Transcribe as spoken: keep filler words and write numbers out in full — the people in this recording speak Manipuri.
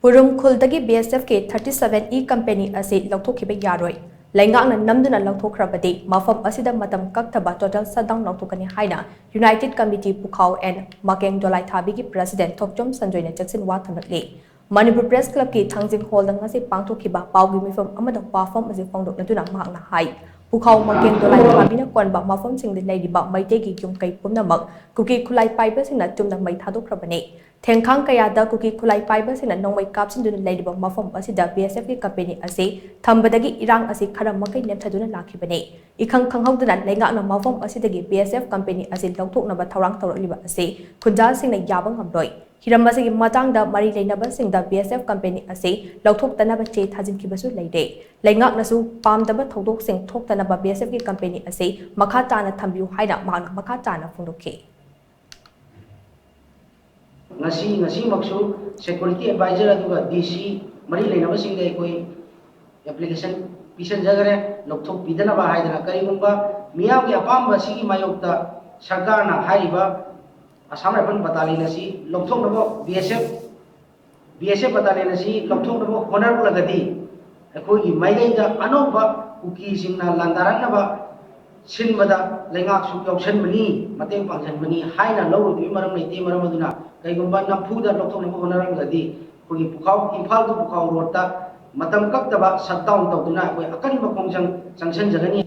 ꯎꯔꯨꯝꯈꯨꯜꯗꯒꯤ ꯕꯤ ꯑꯦꯁ ꯑꯦꯐꯀꯤ ꯊꯥꯔꯇꯤ ꯁꯚꯦꯟ ꯏ ꯀꯝꯄꯦꯅꯤ ꯑꯁꯤ ꯂꯧꯊꯣꯛꯈꯤꯕ ꯌꯥꯔꯣꯏ꯫ ꯂꯩꯉꯥꯛꯅ ꯅꯝꯗꯨꯅ ꯂꯧꯊꯣꯛꯈ꯭ꯔꯕꯗꯤ ꯃꯐꯝ ꯑꯁꯤꯗ ꯃꯇꯝ ꯀꯛꯇꯕ ꯇꯣꯇꯦꯜ ꯁꯠꯗꯥꯎꯟ ꯂꯥꯎꯊꯣꯛꯀꯅꯤ ꯍꯥꯏꯅ ꯌꯨꯅꯥꯏꯇꯦꯗ ꯀꯃꯤꯇꯤ ꯄꯨꯈꯥꯎ ꯑꯦꯟ ꯃꯀꯦꯡ ꯗꯣꯂꯥꯏꯊꯥꯕꯤꯒꯤ ꯄ꯭ꯔꯁꯤꯗꯦꯟ ꯊꯣꯛꯆꯣꯝ ꯁꯟꯖꯣꯏꯅ ꯆꯦꯛꯁꯤꯟ ꯋꯥ ꯊꯝꯂꯛꯂꯤ꯫ ꯃꯅꯤꯄꯨꯔ ꯄ꯭ꯔꯦꯁ ꯀ꯭ꯂꯕꯀꯤ ꯊꯥꯡꯖꯤꯡ ꯍꯣꯜꯗ ꯉꯁꯤ ꯄꯥꯡꯊꯣꯛꯈꯤꯕ ꯄꯥꯎꯒꯤ ꯃꯤꯐꯝ ꯑꯃꯗ ꯋꯥꯐꯝ ꯑꯁꯤ ꯐꯣꯡꯗꯣꯛꯅꯗꯨꯅ ꯃꯍꯥꯛꯅ ꯍꯥꯏ, ꯄꯨꯈꯥꯎ ꯃꯀꯦꯡ ꯗꯣꯂꯥꯏꯊꯥꯕꯤꯅ ꯀꯣꯟꯕ ꯃꯐꯝꯁꯤꯡꯗ ꯂꯩꯔꯤꯕ ꯃꯩꯇꯩꯒꯤ ꯌꯨꯝꯀꯩ ꯄꯨꯝꯅꯃꯛ ꯀꯨꯀꯤ ꯈꯨꯠꯂꯥꯏ ꯄꯥꯏꯕꯁꯤꯡꯅ ꯆꯨꯝꯅ ꯃꯩ ꯊꯥꯗꯣꯛꯈ꯭ꯔꯕꯅꯤ꯫ ꯊꯦꯡꯈꯥꯡ ꯀꯌꯥꯗ ꯀꯨꯀꯤ ꯈꯨꯠꯂꯥꯏ ꯄꯥꯏꯕꯁꯤꯡꯅ ꯅꯣꯡꯃꯩ ꯀꯥꯞꯁꯤꯟꯗꯨꯅ ꯂꯩꯔꯤꯕ ꯃꯐꯝ ꯑꯁꯤꯗ ꯕꯤ ꯑꯦꯁ ꯑꯦꯐꯀꯤ ꯀꯝꯄꯦꯅꯤ ꯑꯁꯤ ꯊꯝꯕꯗꯒꯤ ꯏꯔꯥꯡ ꯑꯁꯤ ꯈꯔ ꯃꯈꯩ ꯅꯦꯝꯊꯗꯨꯅ ꯂꯥꯛꯈꯤꯕꯅꯤ꯫ ꯏꯈꯪ ꯈꯪꯍꯧꯗꯅ ꯂꯩꯉꯥꯛꯅ ꯃꯐꯝ ꯑꯁꯤꯗꯒꯤ ꯕꯤ ꯑꯦꯁ ꯑꯦꯐ ꯀꯝꯄꯦꯅꯤ ꯑꯁꯤ ꯂꯧꯊꯣꯛꯅꯕ ꯊꯧꯔꯥꯡ ꯇꯧꯔꯛꯂꯤꯕ ꯑꯁꯤ ꯈꯨꯟꯖꯥꯁꯤꯡꯅ ꯌꯥꯕ ꯉꯝꯂꯣꯏ꯫ ꯍꯤꯔꯝ ꯑꯁꯤꯒꯤ ꯃꯇꯥꯡꯗ ꯃꯔꯤ ꯂꯩꯅꯕꯁꯤꯡꯗ ꯕꯤ ꯑꯦꯁ ꯑꯦꯐ ꯀꯝꯄꯦꯅꯤ ꯑꯁꯤ ꯂꯧꯊꯣꯛꯇꯅꯕ ꯆꯦ ꯊꯥꯖꯤꯟꯈꯤꯕꯁꯨ ꯂꯩꯔꯦ꯫ ꯂꯩꯉꯥꯛꯅꯁꯨ ꯄꯥꯝꯗꯕ ꯊꯧꯗꯣꯛꯁꯤꯡ ꯊꯣꯛꯇꯅꯕ ꯕꯤ ꯑꯦꯁ ꯑꯦꯐꯀꯤ ꯀꯝꯄꯦꯅꯤ ꯑꯁꯤ ꯃꯈꯥ ꯇꯥꯅ ꯊꯝꯕꯤꯌꯨ ꯍꯥꯏꯅ ꯃꯍꯥꯛꯅ ꯃꯈꯥ ꯇꯥꯅ ꯐꯣꯡꯗꯣꯛꯈꯤ꯫ ꯉꯁꯤ, ꯉꯁꯤꯃꯛꯁꯨ ꯁꯦꯀ꯭ꯌꯨꯔꯤꯇꯤ ꯑꯦꯗꯚꯥꯏꯖꯔ ꯑꯗꯨꯒ ꯗꯤ ꯁꯤ ꯃꯔꯤ ꯂꯩꯅꯕꯁꯤꯡꯗ ꯑꯩꯈꯣꯏ ꯑꯦꯄ꯭ꯂꯤꯀꯦꯁꯟ ꯄꯤꯁꯤꯟꯖꯈ꯭ꯔꯦ, ꯂꯧꯊꯣꯛꯄꯤꯗꯅꯕ ꯍꯥꯏꯗꯅ꯫ ꯀꯔꯤꯒꯨꯝꯕ ꯃꯤꯌꯥꯝꯒꯤ ꯑꯄꯥꯝꯕ ꯑꯁꯤꯒꯤ ꯃꯥꯌꯣꯛꯇ ꯁꯔꯀꯥꯔꯅ ꯍꯥꯏꯔꯤꯕ ꯑꯁꯥꯝ ꯔꯥꯏꯐꯜ ꯕꯇꯥꯂꯤꯌꯟ ꯑꯁꯤ ꯂꯧꯊꯣꯛꯅꯕ, ꯕꯤ ꯑꯦꯁ ꯑꯦꯐ, ꯕꯤ ꯑꯦꯁ ꯑꯦꯐ ꯕꯇꯥꯂꯤꯌꯟ ꯑꯁꯤ ꯂꯧꯊꯣꯛꯅꯕ ꯍꯣꯠꯅꯔꯛꯂꯒꯗꯤ, ꯑꯩꯈꯣꯏꯒꯤ ꯃꯥꯏꯀꯩꯗ ꯑꯅꯧꯕ ꯀꯨꯀꯤꯁꯤꯡꯅ ꯂꯥꯟꯗꯥꯔꯛꯅꯕ ꯁꯤꯟꯕꯗ ꯂꯩꯉꯥꯛꯁꯨ ꯌꯥꯎꯁꯟꯕꯅꯤ, ꯃꯇꯦꯡ ꯄꯥꯡꯁꯤꯟꯕꯅꯤ ꯍꯥꯏꯅ ꯂꯧꯔꯨꯕꯒꯤ ꯃꯔꯝ ꯂꯩꯇꯦ꯫ ꯃꯔꯝ ꯑꯗꯨꯅ ꯀꯩꯒꯨꯝꯕ ꯅꯝꯐꯨꯗ ꯂꯧꯊꯣꯛꯅꯕ ꯍꯣꯠꯅꯔꯛꯂꯒꯗꯤ, ꯑꯩꯈꯣꯏꯒꯤ ꯄꯨꯈꯥꯎ, ꯏꯝꯐꯥꯜ ꯇꯨ ꯄꯨꯈꯥꯎ ꯔꯣꯗꯇ ꯃꯇꯝ ꯀꯛꯇꯕ ꯁꯠ ꯗꯥꯎꯟ ꯇꯧꯗꯨꯅ ꯑꯩꯈꯣꯏ ꯑꯀꯟꯕ ꯈꯣꯡꯖꯪ ꯆꯪꯁꯤꯟꯖꯒꯅꯤ꯫